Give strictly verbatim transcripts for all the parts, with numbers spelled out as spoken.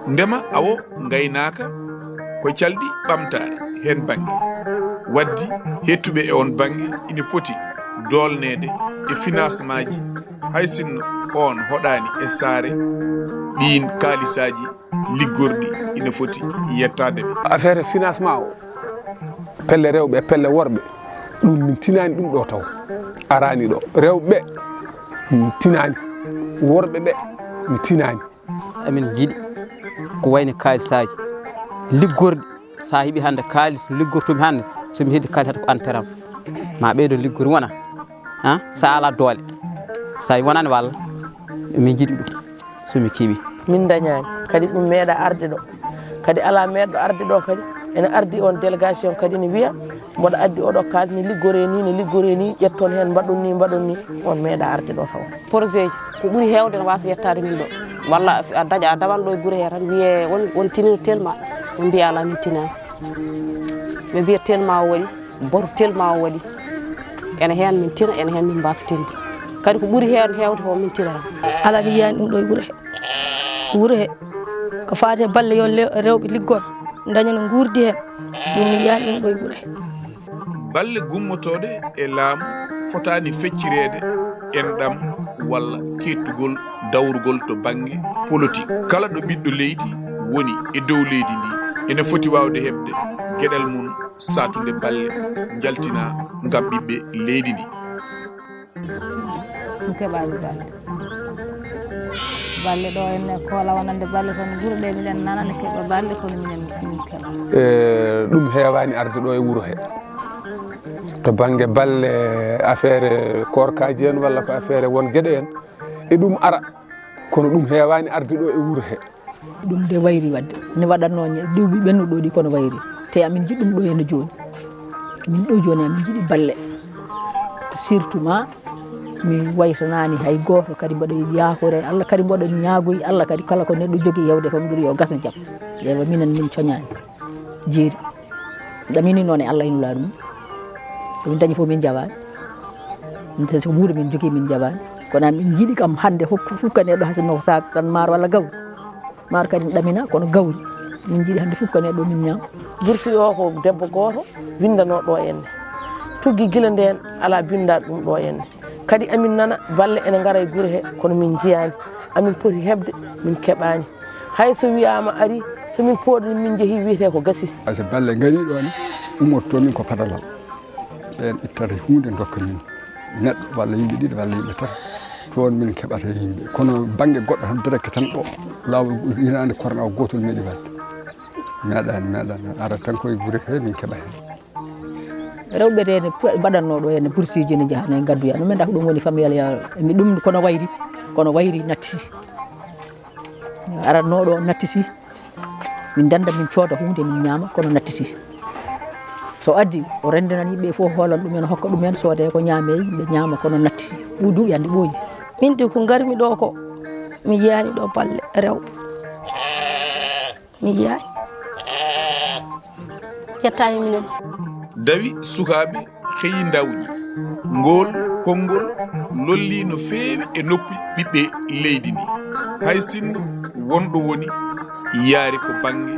Ndema awo ngaynaaka ko calɗi ɓamtaare heen bannge. Waddi heɗtuɓe e oon bannge ina poti doolneede e financement ji, hay sinno oon hoɗaani e saare, ɗiin kaalisaaji liggorɗi ina foti yettaade ɓe. Affaire financement o, pelle rewɓe e pelle worɓe, ɗum min tinaani ɗum ɗo taw. Araani ɗo. Rewɓe ɓe, min tinaani. Worɓe ɓe, mi tinaani. Emin njiɗi ko wayni kaalisaaji liggorɗi, so a heɓi hannde kaalis liggortumi hannde, so mi heɓi kaalis hannde ko enterrement. Ma ɓeydo liggori wona, ha? So a alaa doole, so a wonani walla, min njiɗi ɗum, so mi keɓi. Min dañaani. Kadi ɗum meeɗa arde ɗo. Kadi alaa meeɗɗo arde ɗo kadi. Ene ardi on délégation kadi ne wiya, mboɗo addi oɗo kaalis ne liggoree ni, ne liggoree ni, ƴetton heen, mbaɗon ni, mbaɗon ni. On meeɗa arde ɗo taw. Projet ji ko ɓuri heewde ne waasa yettaade min ɗo. Walla a daña a dawan ɗo e gure he tan wiyee on, on tinino tellement, on mbiya alaa min tinaani. Ɓe mbiya tellement o waɗi, boto tellement o waɗi. Ene heen min tina, ene heen min mbaasa tinde. Kadi ko ɓuri heen heewde ko min tinata. Alaa mi yiyaani ɗum ɗo e gure he. Wuro he, ko faati e balle yo le-, rewɓe liggor, daña no nguurdi heen, ɗum mi yiyaani ɗum ɗo e wuro he. Balle gummotooɗe e laamu fotaani feccireede enɗam walla keettugol dawrugol to bannge politik. Kala ɗo ɓiɗɗo leydi woni e dow leydi ndi, ene foti waawde heɓde geɗal mum satunde balle njaltinaa ngam ɓiɓɓe leydi ndi. Mi keɓaani balle. Balle ɗo en koola wonande balle tan gure ɗe miɗen nana ne keɓa balle kono minen min keɓa. E, ɗum heewaani arde ɗo e wuro he. To bannge balle affaire koorkaaji en walla ko affaire won geɗe en, e ɗum ara, kono ɗum heewaani arde ɗo e wuro he. Ɗum de wayri waɗde ne waɗatnoo duuɓi ɓennuɗo ɗi kono wayri te amin jiɗi ɗum ɗo heno jooni. Min ɗo jooni amin jiɗi balle ko surtout ma mi waytanaani hay gooto kadi mboɗo yaakoore e Allah kadi mboɗo ñaagoyi Allah kadi kala ko neɗɗo jogii hewde fof mbiɗo yo gasno jam. Ewa minen min coñaani jeeri. Ɗamini noon e Allah ino laaɗum. Ko min dañi fof min njawaani. Min tawi siko buuɗe min jogii min njawaani. Kono amin njiɗi kam hannde hokku fukkaneɗo hasinno ko saak tan maaro walla gawri. Maaro kadi ne ɗamina kono gawri. Min njiɗi hannde fukkaneɗo min ñaam. Bursi o ko debbo gooto winndano ɗo enne. Tuggi gila ndeen alaa binndaɗo ɗum ɗo enne. Kadi amin nana balle ene ngara e gure he kono min njiyaani. Amin poti heɓde min keɓaani. Hay so wiyaama arii, so min pooɗii min njehii wiyetee ko gasii. Hay so balle ngarii ɗoon, ummortoo min ko padalal. Ɓeen ittata huunde ndokka min. Neɗɗo walla yimɓe ɗiɗo walla yimɓe tato. Toon min keɓata yimɓe. Kono bannge goɗɗo tan direct tan ɗo. Laawol hitaande korona o gootol meeɗi waɗde. Meeɗaani, meeɗaani. Ara tan koye gure he min keɓa heen. Rewɓe reene mbaɗatnoo ɗo heen bursiiji ne njaha ne ngaddoya ɗum men ko ɗum woni famille ya mi ɗum kono wayri kono wayri nattiti aratnoo ɗo nattiti min dannda min cooda huunde min ñaama kono nattiti so addi o renndinan yimɓe fof hoolal ɗumen hokka ɗumen soodee ko ñaamee yimɓe ñaama kono nattiti ɓuy duuɓi hannde ɓooyi. Min de ko ngarmi ɗo ko mi yiyaani ɗo balle rewɓe. Mi yiyaani. Yettaani minen. Dawi sukaaɓe heyi ndawñi. Ngool konngol lollii no feewi e noppi ɓiɓɓe leydi ndi. Hay sinno wonɗo woni yaari ko bannge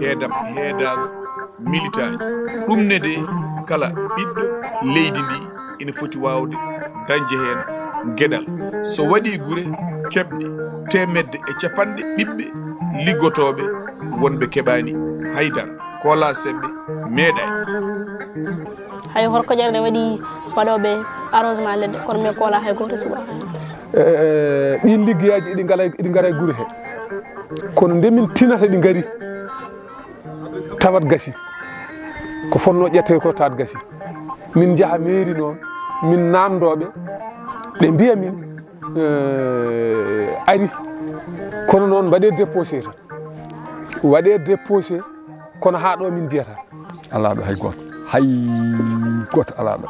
heedam heedaago militaani. Ɗum ne de kala ɓiɗɗo leydi ndi ina foti waawde dañde heen geɗal. So waɗii gure keɓɗe teemedde e capanɗe ɓiɓɓe liggotooɓe wonɓe keɓaani hay dara, koolaa seɓɓe meeɗaani. Hay Horkoƴere ne waɗi waɗooɓe arrosement leɗɗe kono mais koolaa hay gooto suɓaaka heen. Ɗiin liggeyaaji iɗi ngala iɗi ngara e gure he kono nde min tinata ɗi ngari. Tawat gasi ko fotnoo ƴetteede ko tawat gasi min njaha meeri noon min naamndoo ɓe ɓe mbiya min ari kono noon mbaɗee déposé tan waɗee déposé kono haa ɗo min njiyata. Alaa ɗo hay gooto hay gooto alaa ɗo.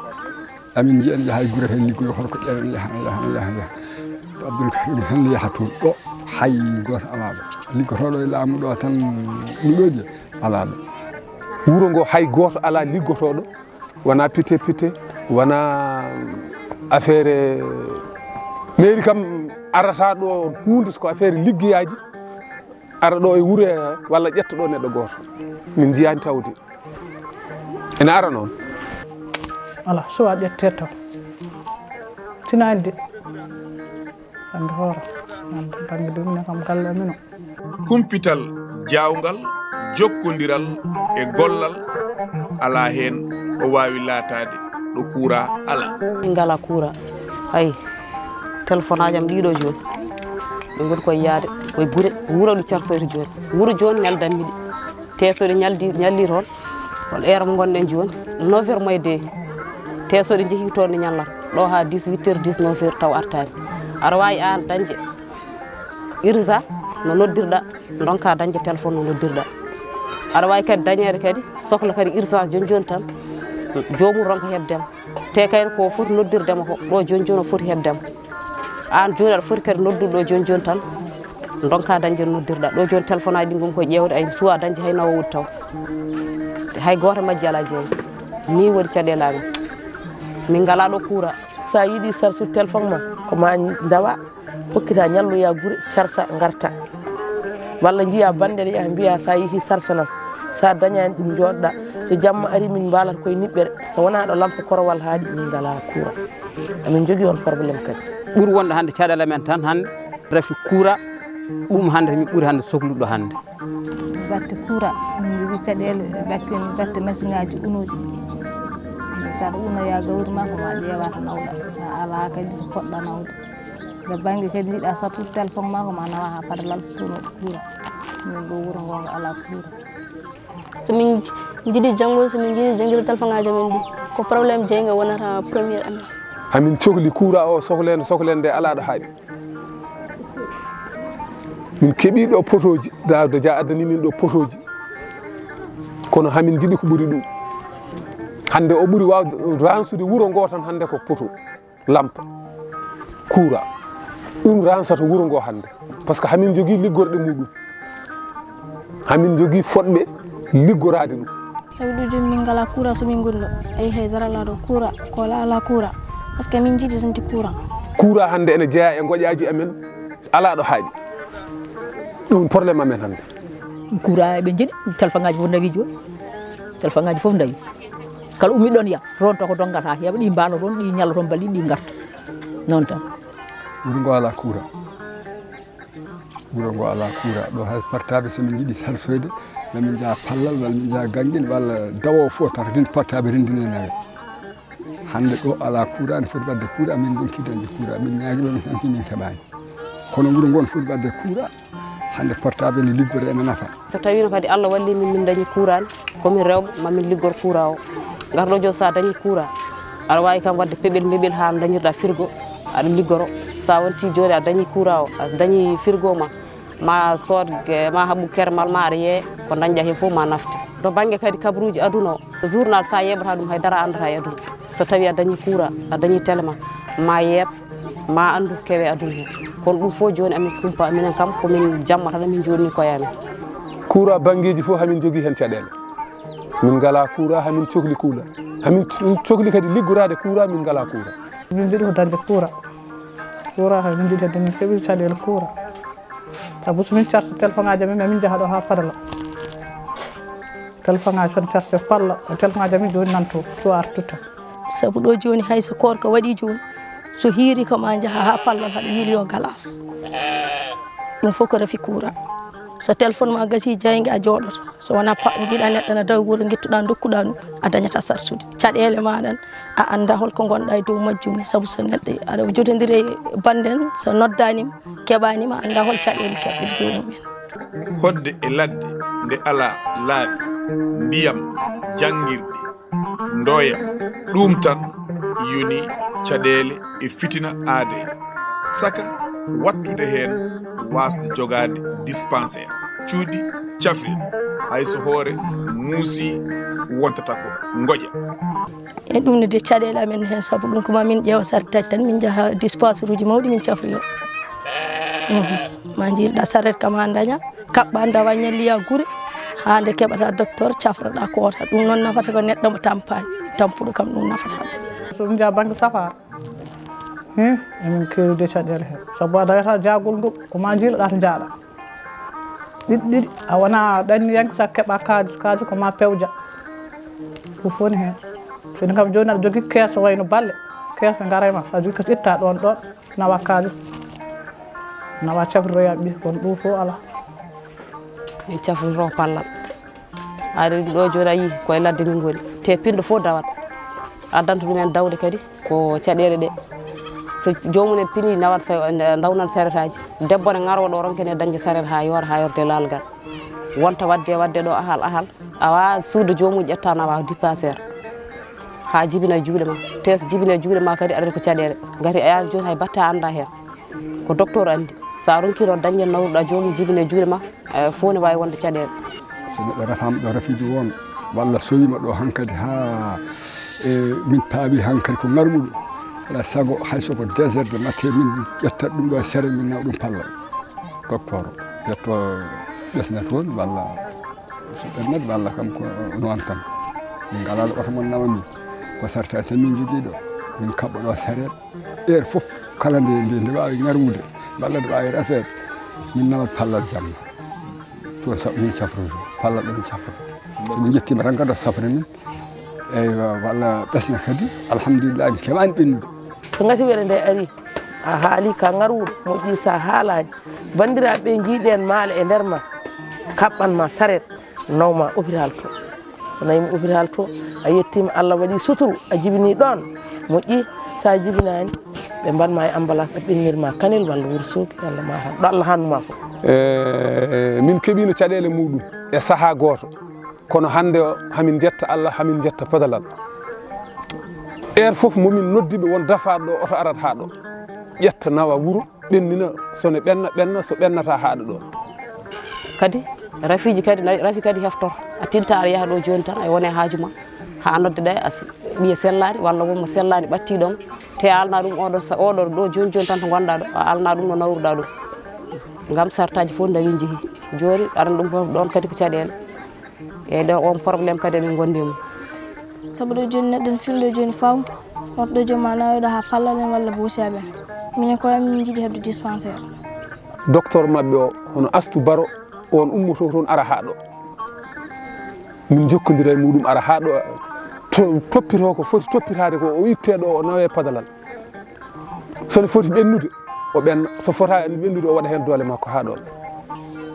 Amin njiya ne yaha e gure heen liggoyo hoto ko ƴeewen yaha yaha yaha yaha. Abdoul Karim heen ne yaha toon ɗo hay gooto alaa ɗo. Liggotooɗo e laamu ɗo tan ɗuɗoje alaa ɗo. Wuro ngo hay gooto alaa liggotooɗo wonaa pite pite wonaa Affaire mairie kam arata ɗo huunde ko affaire liggeyaaji, ara ɗo e wuro walla ƴetta ɗo neɗɗo gooto. Min njiyaani tawde. Ene ara noon. Alaa, suwaa ƴettee taw. Tinaani de. Bannge hoore. Bannge ɗum ne kam galle amen o. Kumpital jaawngal, jokkondiral e gollal alaa heen ɗo waawi laataade ɗo kuuraa alaa. Min ngalaa kuuraa. Hay, telefonaaji am ɗiɗo jooni. Ɓe ngoni koye yahde koye gure, wuro ɗi cartoyta jooni. Wuro jooni neldanmi ɗi. Te so ɗi ñaldi, ñalli toon, on heure mo ngonɗen jooni, neuf heures moins deux. Te so ɗi njehii toon ɗi ñallata. Ɗo haa dix-huit heures, dix-neuf heures taw artaani. Aɗa waawi aan dañde urgent no noddirɗa, ndonka dañde téléphone no noddirɗa. Aɗa waawi kadi dañeede kadi sokla kadi urgent jooni jooni tan, joomum ronka heɓde ma. Te kayne ko foti noddirde ma ko, ɗo jooni jooni o foti heɓde ma. Aan jooni aɗa foti kadi noddude ɗo jooni jooni tan, ndonka dañde no noddirɗa. Ɗo jooni téléphone aji ɗi ngoni koye ƴeewde, ay suwaa dañde hay nawoowo taw. Hay gooto majji alaa jeeya. Nii woni caɗeele amen. Min ngalaa ɗo kuuraa. So a yiɗi sarsude téléphone ma, ko ma ndawa, pokkita ñalloya gure, carsa, ngarta. Walla njiya bannde ne yaha mbiya so a yehi sarsanam. So a dañaani ɗum njooɗoɗa. So jamma ari min mbaalata koye niɓɓere. So wonaa ɗo lampa korowal haaɗi min ngalaa kuuraa. Amin njogii on problème kadi. Ɓuri wonde hannde caɗeele men tan hannde rafi kuuraa. Ɗum hannde min ɓuri hannde sokluɗo hannde. Batte kuuraa, min njogii caɗeele batte, batte masiŋaaji unuuɗi. So aɗa una ya gawri ma ko ma ƴeewa to nawɗa. A alaa kadi to poɗɗa nawde. Nde bannge kadi yiɗa sartude téléphone ma ko ma nawa haa padalal to kuuraa. Min ɗo wuro ngo ngo alaa kuuraa. So min njiɗi janngude, so min njiɗi janngude téléphone aji amen ɗi, ko problème jeynge wonata première amen. Hamin cokli kuuraa o, sokleende, sokleende nde alaa ɗo haaɗi. Min keɓii ɗo potooji, Daawda Dia addani min ɗo potooji. Kono hamin njiɗi ko ɓuri ɗum. Hannde o ɓuri waawde ransude wuro ngo tan hannde ko poto. Lampa, kuuraa, ɗum ransata wuro ngo hannde, parce que hamin njogii liggorɗe muɗum, hamin njogii fotɓe liggoraade ɗum. Sabu ɗum min ngalaa kuuraa so min ngoni ɗo, ayi hay dara alaa ɗo kuuraa, ko alaa alaa kuuraa, parce que min njiɗi dañde kuuraa. Kuuraa hannde ene jeyaa e ngoƴaaji amen, alaa ɗo haaɗi, ɗum problème amen hannde. Kuuraa eɓe njiɗi, telefoŋaaji fof ndawi jooni, telefoŋaaji fof ndawi. Kala ummiɗo ɗon ya, toon to ko dogata, heɓa ɗi mbaalo toon, ɗi ñallo toon, bali ɗi ngarta. Noon tan. Wuro ngo alaa kuuraa. Wuro ngo alaa kuuraa. Ɗo hay portable so min njiɗi sarsoyde, ma min njaha Pallal, walla min njaha Ganngel, walla dawoowo fof tan rendi portable, rendine nawe. Hannde ɗo alaa kuuraa, ne foti waɗde kuuraa, min ndonki dañde kuuraa, min ñaagi ɗo, min hanki min keɓaani. Kono wuro ngo ne foti waɗde kuuraa, hannde portable ne liggora ene nafa. So tawiino kadi Allah walli min, min dañi kuuraa ne, ko min rewɓe, ma min liggor kuuraa o. Ngarɗo jooni so a dañi kuuraa, aɗa waawi kam waɗde peɓel meɓel haa no dañirɗa frigo, aɗa liggoro. So a wonti jooni a dañi kuuraa o, a dañi frigo ma, ma sood, ma haɓu kermal ma aɗa yeeya, ko dañɗa heen fof ma nafte. To bannge kadi kabaruuji aduna o, journal so a yeeɓata ɗum hay dara a anndata e aduna. So tawi a dañi kuuraa, a dañi télé ma, ma yeeɓ, ma anndu kewe aduna heen. Kono ɗum fof jooni amin kumpa, minen kam ko min jamma tan min joɗni koye amen. Kuuraa banngeeji fof hamin njogii heen caɗeele. Min ngalaa kuuraa, hamin cokli kuuraa. Hamin cokli kadi liggoraade kuuraa, min ngalaa kuuraa. Min njiɗi ko dañde kuuraa. Kuuraa kay min njiɗi hedde min keɓi caɗeele kuuraa. Sabu so min carsa telefoŋaaji amen, ma min njaha ɗo haa Padala. Telefoŋaaji tan carse Palla, telefoŋaaji amen jooni nan to, to artude tan. Sabu ɗo jooni hay so koorka waɗi jooni, so hiiri kam a njaha haa Pallal haɗa yiiloyo galas. Ɗum fof ko rafi kuuraa. So téléphone ma gasi jaaynge a jooɗoto. So wonaa pa-, njiiɗa neɗɗo na dawi wuro, ngittuɗa, ndokkuɗa ɗum, a dañata sarsude. Caɗeele ma ɗan, a annda hol ko ngonɗa e dow majjum ni. Sabu so neɗɗo aɗa jotondiri e banden, so noddaanima, keɓaanima, a annda hol caɗeele keɓɗe joomum en. Hoɗde e ladde nde alaa laabi, ndiyam, janngirde, ndooyam, ɗuum tan yoni caɗeele e fitina aadee, saka waɗtude heen waasde jogaade dispensaire, cuuɗi cafrirɗi, hay so hoore muusii wontata ko ngoƴa. E ɗum ne de caɗeele amen heen, sabu ɗum ko ma min ƴeewa sartaji tan, min njaha dispensaire uji mawɗi min cafroyo. Mhm. Ma njiiɗa saret kam haa daña, kaɓɓa ndawa ñalliya gure, haa nde keɓata docteur cafroɗa koota. Ɗum noon nafata ko neɗɗo mo tampaani, tampuɗo kam ɗum nafata. So min njaha bannge safaara, Emin keewi de caɗeele heen. Sabu a dayata jaagol ngol, ko ma njiiloɗaa to njaaɗa. Ɗiɗi ɗiɗi, a wona ɗanniyanke, so a keɓa kaalis, kaalis ko ma pewja. Ɗum fof ne heen. So ni kam jooni aɗa jogii kees wayno balle, kees ne ngara e ma, so a jogii kees itta ɗoon ɗoon, nawa kaalis, nawa cafroya ɓikkon, ɗum fof alaa. Min cafrotoo pallal. Ari ɗo jooni a yii ko e ladde min ngoni. Te pinɗo fof dawat. Addanta ɗumen dawde kadi ko caɗeele ɗe. So joomum en pini nawat fe-, ndawnan saretaaji. Debbo ne ŋaroo ɗo ronken e dañde saret haa yoora, haa yoorde laalgal. Wonta wadde, wadde ɗo ahal, ahal. Awa suudu joomum ƴetta nawa dippaseer. Haa jibina e juuɗe ma. Te so jibina e juuɗe ma kadi aɗa ko caɗeele. Ngati a yaani jooni hay batte a annda heen. Ko docteur anndi. So a ronkii ɗo dañde nawruɗa joomum jibina e juuɗe ma, eh, fof ne waawi wonde caɗeele. So neɗɗo refaama ɗo rafiiji won, walla sowiima ɗo hankadi haa, e, min paabi hankadi ko ŋarmuɗo. Alaa sago hay so ko deux heures de matin min ƴettat ɗum ɗo e sere min nawa ɗum pallal. Docteur ƴetto ɓesna toon walla so ɓennat walla kam ko noon tan. Min ngalaa ɗo oto mon nawa min. Ko sarta tan min njogii ɗo. Min kaɓɓa ɗo sareet. Heure fof kala nde, nde, nde waawi ŋarwude, walla nde waawi rafeede, min nawat pallal jamma. Toon sa-, min cafroto, pallal ɗo min cafroto. So min njettiima tan kadi o safra min. Eywa, walla ɓesna kadi, alhamdulillah, min keɓaani ɓennude. So ngati were nde ari, a haali ka ŋarwuɗo, moƴƴi sa haalaani. Banndiraaɓe ɓe njiiɗen maale e nder ma, kaɓɓan ma sareet. Nawma hôpital to. O nawima hôpital to, a yettima, Allah waɗi suturu, a jibini ɗon, moƴƴi. Sa jibinani, ɓe mbanma e ambulance, ɓe ɓennirma Kanel walla Wourossogui walla Matam, ɗo Allah hannuma fof. E, min keɓino caɗele muɗum e saaha goto, kono hande o hamin jetta Allah, hamin jetta Padalal. Heure fof momin noddiɓe won dafaɗo ɗo, oto arat ha ɗo, ƴetta nawa wuuro. Ɓennina, so ne ɓenna, ɓenna, so ɓennata haaɗa ɗo. Kadi, rafiiji kadi, na-, rafi kadi heftor. A tinta aɗa yaha ɗo jooni tan, a wone haaju ma. Haa nodde ɗa, a si-, ɓiye sellaani, walla won mo sellaani ɓattii ɗon. Te a alna ɗum oɗo sa-, oɗo ɗo jooni jooni tan to ngonɗa ɗo, a alna ɗum no nawruɗa ɗum. Ngam sartaaji fof ndawi njehi. Jooni, aɗa ɗum fof ɗon kadi ko caɗeele. Eyyi, ɗo on problème kadi emin ngondi e mum. Sabu ɗo jooni neɗɗo ne fini ɗo jooni fawde, wonta ɗo jooni ma nawoyɗo haa pallal en walla boosiyaaɓe en. Minen koye amen min njiɗi heɓde dispensaire. Docteur maɓɓe o, hono Astu Baro, on ummoto toon ara haa ɗo. Min njokkondira e muɗum ara haa ɗo, to-, toppito ko foti toppitaade ko, o itte ɗo, o nawe Padalal. So ne foti ɓennude, o ɓenna. So fota en ɓennude, o waɗa heen doole makko haa ɗoon.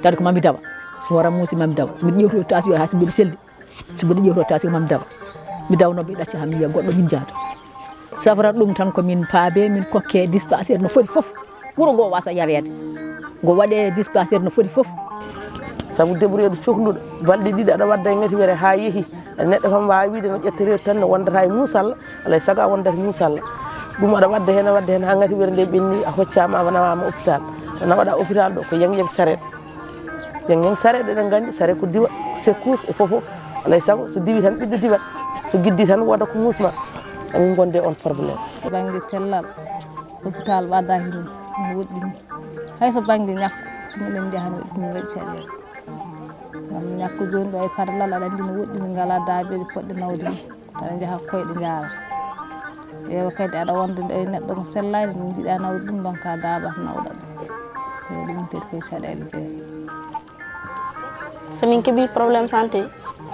Kadi ko mami dawa. So wara muusi mami dawa. So mbiɗa ƴeewtoyo taasiyo haa so mbiɗa selli. So mbiɗa ƴeewtoyo taasiyo mami dawa. Mi dawnoo mbiɗa ɗacca haa mi yiya goɗɗo min jaada. Safrata ɗum tan ko min paabe, min kokke dispensaire no foti fof. Wuro ngo wasa yareede. Ngo waɗe dispensaire no foti fof. Sabu débrouillé ɗo cohluɗo. Balɗe ɗiɗi aɗa wadda e ngati were haa yehi. Neɗɗo kam waawi wiide no ƴettere tan no wondata e muusalla. Alay sago a wondat muusalla. Ɗum aɗa wadda heen, a wadda heen haa ngati were nde ɓenni, a hoccaama, a nawama hôpital. A nawaɗa hôpital ɗo, ko yang yang saret. Yang yang saret, eɗen nganndi saret ko diwa, secousse e fof fof. Alay sago, so diwi tan ɓiɗɗo diwat. So giddi tan wooda ko muusma. Amin ngonde on problème. Bannge cellal, hôpital ɓadaki ɗum, no woɗɗini. Hay so bannge ñakko, so miɗen njaha, no waɗi, min waɗi caɗeele. Kono ñakko jooni ɗo e Padalal, aɗa anndi no woɗɗi, min ngalaa daabeeje poɗɗe nawde ɗum. Aɗa njaha koyɗe njaarata. Ewa kadi aɗa wonda e neɗɗo mo sellaani, ɗum njiɗa nawde ɗum, ndonka daabaaka nawɗa ɗum. Ewa ɗum kadi koye caɗeele jeeya. So min keɓii problème santé,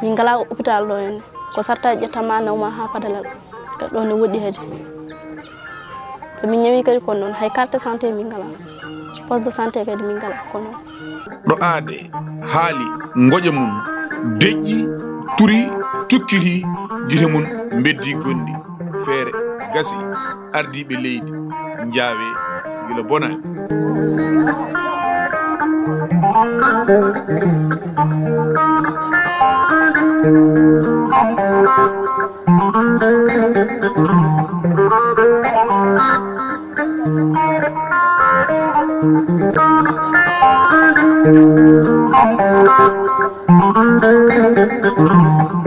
min ngalaa hôpital ɗo henne. Ko sarta ƴetta ma naw ma haa Padalal. Kadi ɗo ne woɗɗi kadi. So min ñawi kadi ko noon, hay carte santé min ngalaa. Poste de santé kadi min ngalaa ko noon. Ɗo aade haali ngoƴa mum, deƴƴi, turi, tukkiti, gite mum mbeddi gonɗi. Feere gasi, ardiiɓe leydi njaawe gila bonaani.